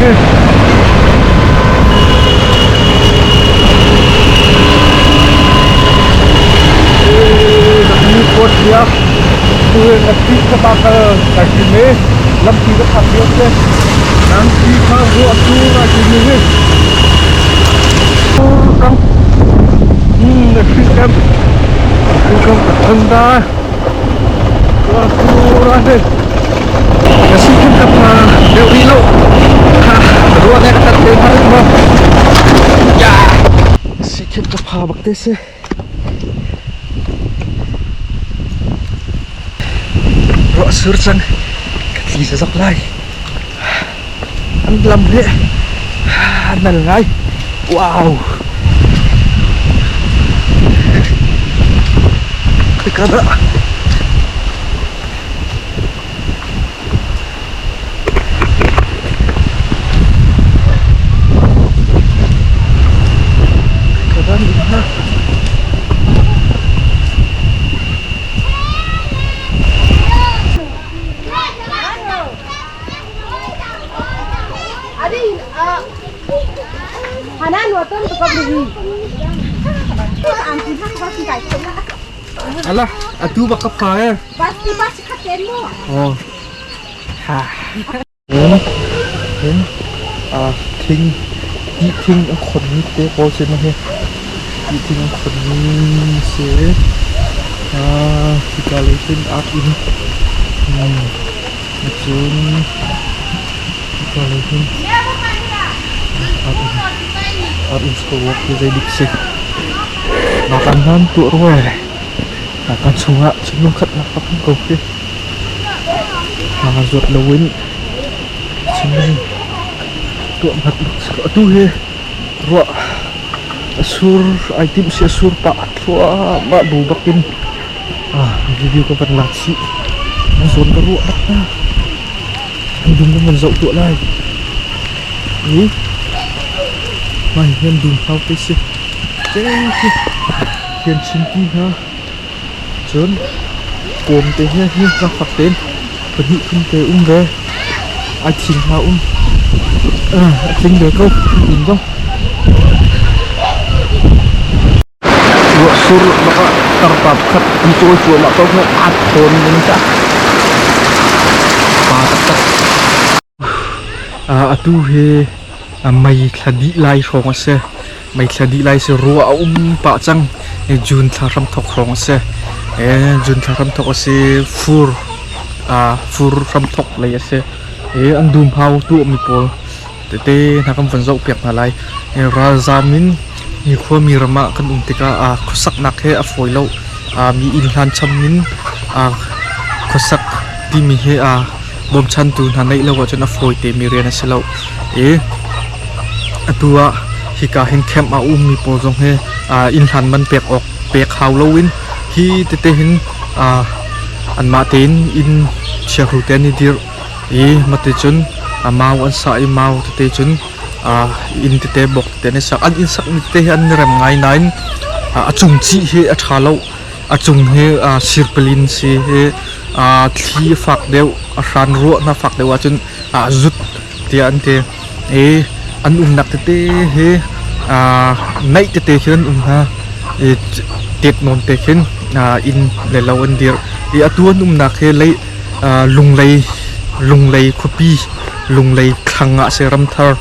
hi. Port tu na thi ka ba kal ka hi me lampi ka phak lio se lampi kha ru tu ra ti ni hi kang na thi kam tu kam ka than da tu ra he ka si khin ka pha deuh ri lo ha ruwa ne ka tat te ma mo ya si khin ka pha bak te se Ruah sur cang ka tli zazak lai. An lam hi a nal ngai. Wow! Khika dah. Alah, atu bak ka pha eh. Oh. Ha. Hin thing ti thing a khonmi te pawl si ma hi ti thing a khonmi si hika lei hin ak in cun hika lei hin ak in skawak hi zei dik si nakan nan tuah rua nakan chungah chunglung khat nak pak ko khi Zuat loin tuah hmat atu hi ruah a sur ai timh si a sur pah thluahmah bu bakin video ka van lak chih an zawn ka ruah bak hna an dum ka van zoh tuah lai i mah hi an dum hau te si te khi thian chin ti hna Cun kawmte he hi tlangfak tein pahnih thum te um ve. Ai thing hna um. A tling ve ko inn zong. Ruahsur bak ah tarpa pakhat an cawi cuahmah ko kha aa thawn ding ta. Pa taktak. Atu hi mei thla dih lai hrawng a si. Mei thla dih lai si ruah a um pah cang. June thla hramthawk hrawng a si. June thla hramthawk a si. Fur fur hramthawk lei a si. An dumhau tuahmi pawl tete hna kan van zohpiak hna lai. Ralzaam in mi khua mi ram ah kan um tikah khuasaknak he a fawi lo. Mi inn hlan cham in khuasak timi hi bawmchantu hna neih lo ahcun a fawi temi rian a si lo. I atu ah hika hin camp ah a ummi pawl zong hi inn hlan man pek awk pek hau loin hi tete hin anmah tein inn chiahru te an i dirh i mate cun mau an sah i mau tete cun inn tete bawk tete an i sak. An inn sakmi tete hi an i rem ngai nain a cung cih hi a ṭha lo. A cung hi sirpalin si hi thli a fak deuh, a hran ruah hna fak deuh ahcun zut tiah an ti. I an umnak tete hi naih tete khin an um hna. I tet nawn te khin inn le lo an dirh. I atu an umnak hi lei Lunglei Lunglei khuapi Lunglei thlang ah a si ramthar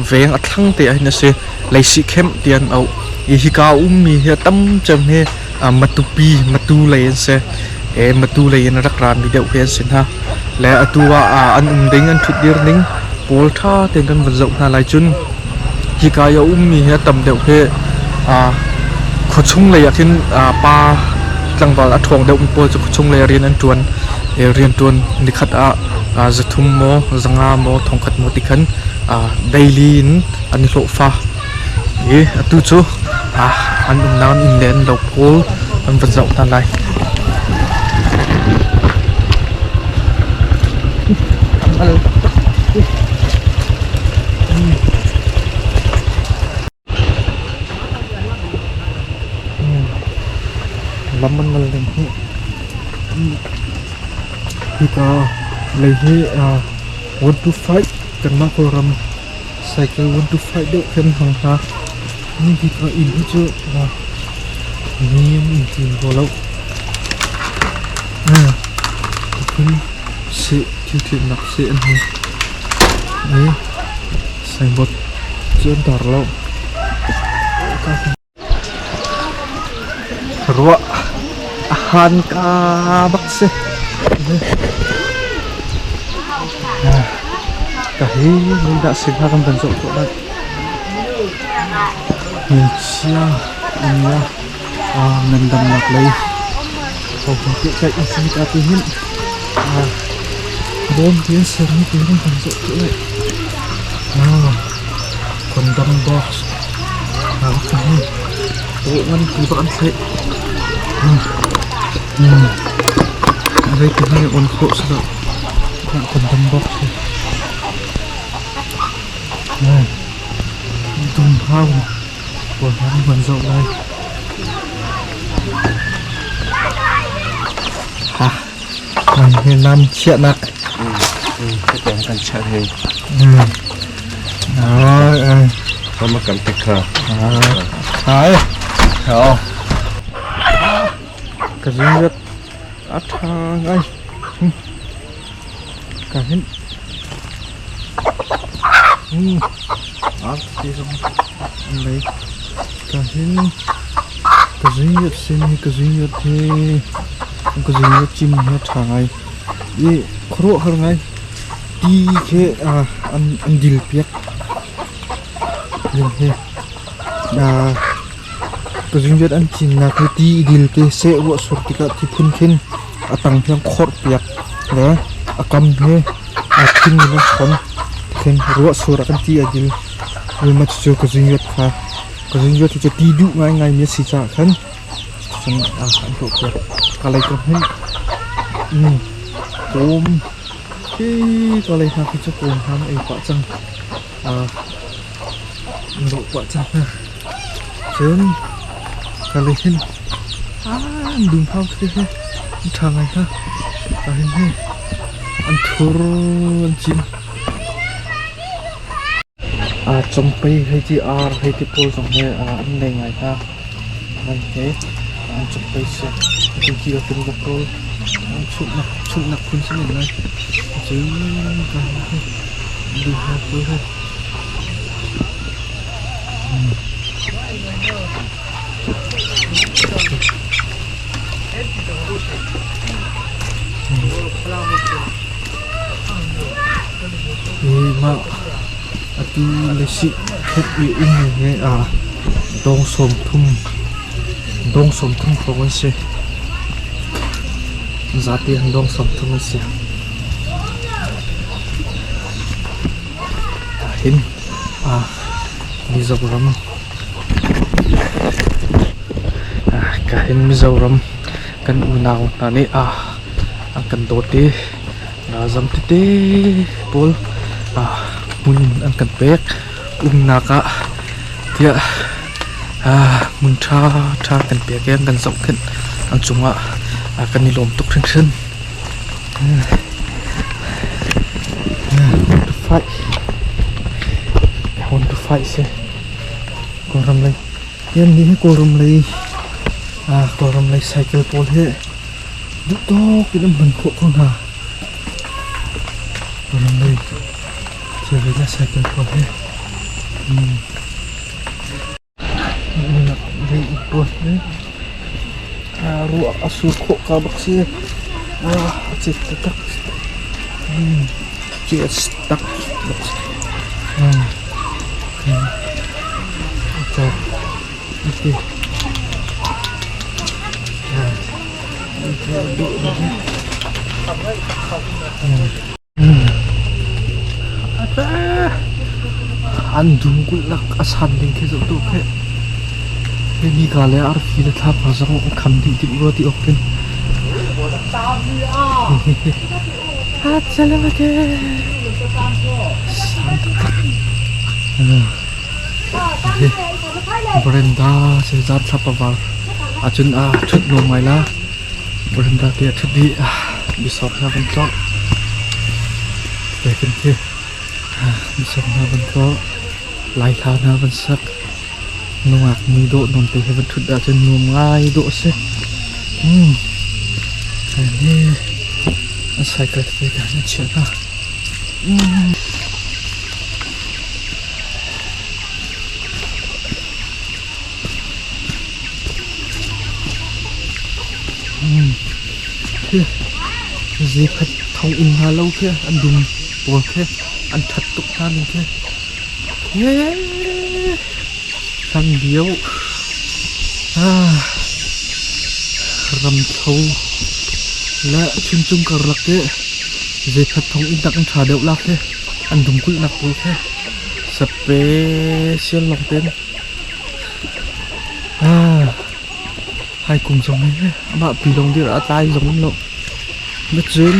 veng a thlang te ah hin a si. Leisih khem ti an auh. I hika a ummi hi a tam cem hi Matupi Matu lei an si. E Matu lei in a rak rami deuh hi an si hna. Le atu ah an um ding an ṭhutdir ning pawl ṭha tein kan van zoh hna lai cun hika i a ummi hi a tam deuh hi khuachung lei ah khin pa tlangval a ṭhawng deuhmi pawl cu khuachung lei ah rian an ṭuan. E rianṭuan nikhat ah zathum maw zanga maw thongkhat maw ti khan daily in an i hlawhfa i atu cu an umnak an inn le an lo pawl an van zoh hna lai. Lam an nal ding hi hika lei hi 1 to 5 kanmah Kawlram. Cycle 125 deuh khin hmang hna. Hi inn hi cu mi an inn tiin rua lo. Phun seh thil thilnak seh an hmang. Signboard cu an tar lo. Ruah a han ka bak si. Ka hi zeidah si hnga kan van zoh tuah lai. Ngakchia inn ah ngandamnak lei hohmanh pehtlaih an si ka ti hin bawm ti an sermi ti kan van zoh tuah lai. Condom box paw nganpi bak an thlaih. Zeitin hmanh in on khawh si lo. Condom box hi. Dumhau pawl hna an van zoh lai. Ha, hi nam chiahnak. Hitiang kan chiah hei. Ai. Kama kan tik kha. Ai. Hao. Ka zing a tha ngai. Ka hin. Arti zong an lei. Ka hin ka zingit sin hi ka zingit hi ka zingit cim hi a ṭha ngai. I khuaruahhar ngai. Ti khi an dil piak. Ning hi ka zingit an cinnak hi ti i dil te seh ruah sur tikah ti phun khin a tang hi an khorh piak le a kam hi thing in an khon. Khin ruah sur ah kan ti a dil. Ma cucu ka zingit kha ka zingit cu ti duh ngaingai mi a si caah khan cun an tuah piak. Ka lei kam hin kawm hi ka lei hna khi cu kawm hna an ei pah cang. An dawh pah cang hna. Cun ka lei hin an dum hau khi hi an ṭha ngai hnga. Ka hin hi an thur an cin. Cawmpei hei ti ar hei ti pawl zong hi an nei ngai hna. Nan he an cawmpei si. Atu a tum bak rawl chumhnak chumhnak phun si men lai. Cun ka hi dum hau pawl hi. Mah atu Lesih khet i ummi hi dawng 30 hrawng an si. Zapi an dawng 30 an si. Hin Mizoram ka hin Mizoram kan unau hna nih an kan dawt i ralzam tete pawl hmun an kan pek umnak ah tiah hmun ṭhaṭha kan pek i an kan zohkhenh an cungah kan i lawm tuk hringhran. Want to fight. I want to fight si. Kawlram lei. Yan ni hi Kawlram lei Kawlram lei cycle pawl hi duh tawk in an hman khawh ko hna. Kawlram lei thilri le cycle pawl hi. Ruah a sur khawh ka bak si. A cit taktak. Cit tak bak si. An dum kulhnak a san ding khi zoh tuah khi. Hi nika le arfi le thlapa zong an kham dih dih rua ti awk khin. San taktak. Veranda si zan thlapa var. Ahcun a ṭhut nuam ngai la. Veranda te a ṭhut dih. Bisawk hna van tlawh. Tekin khi bisawk hna van tlawh. Lai hla hna van sak. Nungak muidawh nawn te he van ṭhut ahcun nuam ngai dawh a si. Hi an cycle tete ka an chiah hna. Khi zikhat thonginn hna lo khi an dum pawl khi an ṭhat tuk hna ning khi. Kan lio ramthlo le Chuncung karlak hi zeikhat thong inn tak an ṭha deuh lak hi an dungkulhnak pawl khi special lawng tein haikung zong hi amah pi lawng dir ah a tlai zong um lo. Cun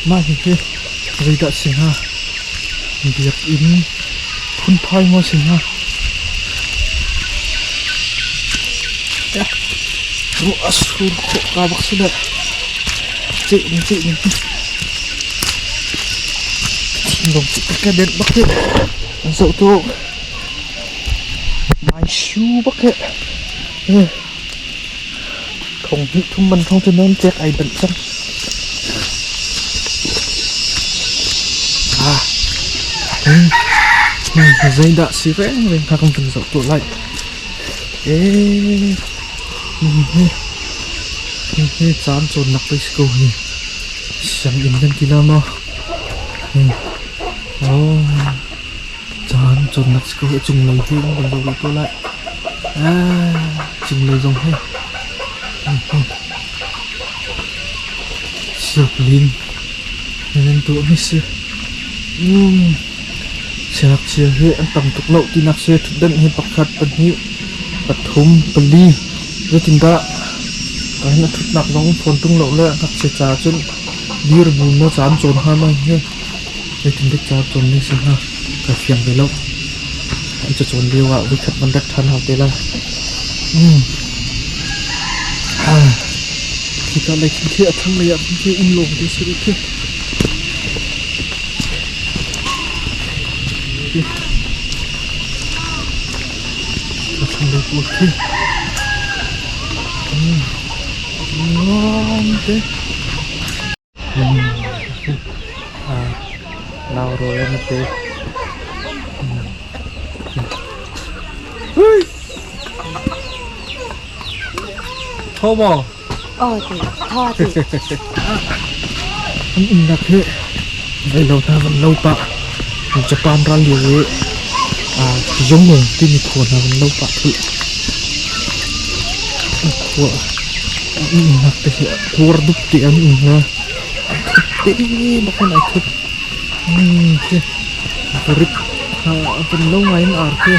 mah hihi zeidah si hnga? Biakinn phunphai maw si hnga? Ruah a sur khawh ka bak si dah. Ceh ning ceh ning. Thinlung ka denh bak hi. An zoh tuk. Mai shu bak hi. Thong hnih thum man thong cu nan cek ai banh cang. Ah, zeidah si reng reng kha kan vun zoh tuah lai. Eh, hi hi caan cawnnak pei si ko hi. Sianginn kan ti la maw? Oh, caan cawnnak si ko hi cunglei hi kan vun zoh rih tuah lai. Ah, cunglei zong hi. Siaklin nan tuahmi si. Siangngakchia hi an tam tuk lo tinak si. Ṭhutdan hi pakhat, pahnih, pathum, pali. Zeitindah kahin a ṭhutnak zong um fawn ṭung lo le ngakchia caah cun dir bu maw ca an cawn hnga maw hi zeitindik ca cawn ning si hnga ka fiang ve lo. An cacawn lio ah voikhat van rat ṭhan hau te lai. Khika lei khin khi a thlanglei ah khin khi inn lawng te si rih khi. A thlanglei pawl khi. Nuam te. Nau rawl an pe. Tho maw? Aw ti, tho ti. An umnak hi zeilo hna van lo pah. Japan ral lio i Yongon timi khua hna van lo pah thulh. Khua an umnak te hi kuar dup te an um hna. An thup te bak in ai thup. Khi rip van lo ngai in ar khi.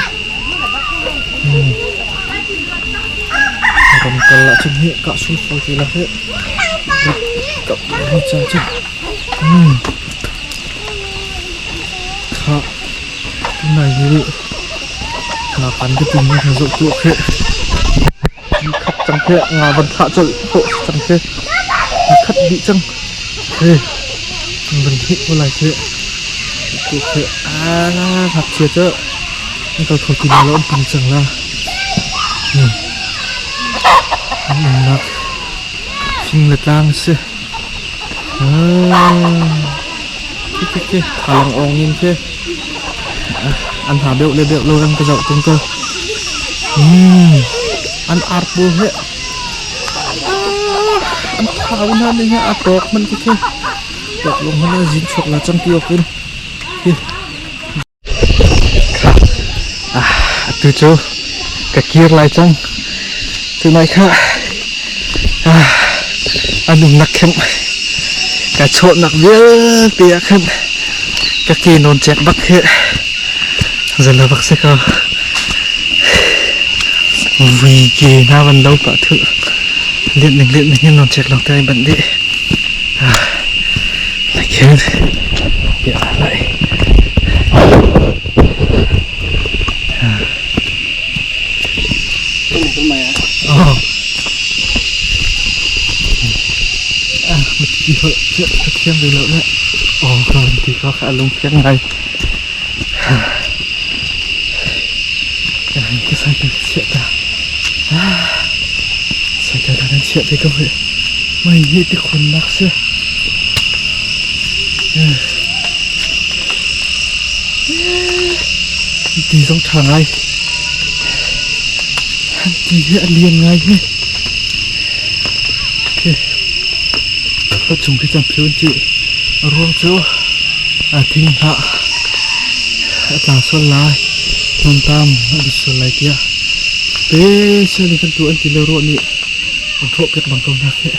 Ramkal ahcun hi kah sul fawi ti lo hi. Kap mi ca cu. Kha tunai hi nga kan ka timi hna zoh tuah khi. Khat cang khi nga van thlah colh khawh cang khi. Khat dih cang. Khi van hih ko lai khi. Tu khi ah ngakchia cu an kal kho ti lo an ping cang la. An umnak thing le tlang a si. Khi khi khi thalang awng in khi an ha deuh le deuh lo an ka zoh tung ko. An ar pawl he an thau hna ning he a tawk man khi khi tawk lung hman a zin chuak la cang ti awk in hi Atu cu ka kir lai cang. Tunai kha an umnak khin ka chawhnak vialte ah khan ka ke nawn cek bak hi zalo bak si ko. Vui ke hna van lo pah thulh. Let ning let ning hin nawn cek lawng te ai banh dih. Khin piah lai. Oh. Ah, ti ho ka thiam ve lo le. Oh, ka ti ko ka lung fiang ngai. Ka cycle ka chiah ta. Cycle ka kan chiah te ko he. Mai hi ti khon nak si. Ti zong ṭha ngai. Ti hi a lian ngai hi. Okay. Ka chung khi cang phiu ti. Ruang cu a thing hlah. A tla sual lai. Hnamtam a dit sual lai tiah. Special in kan tu an ti le ruah nih an hrawh piak bang ko hna khi.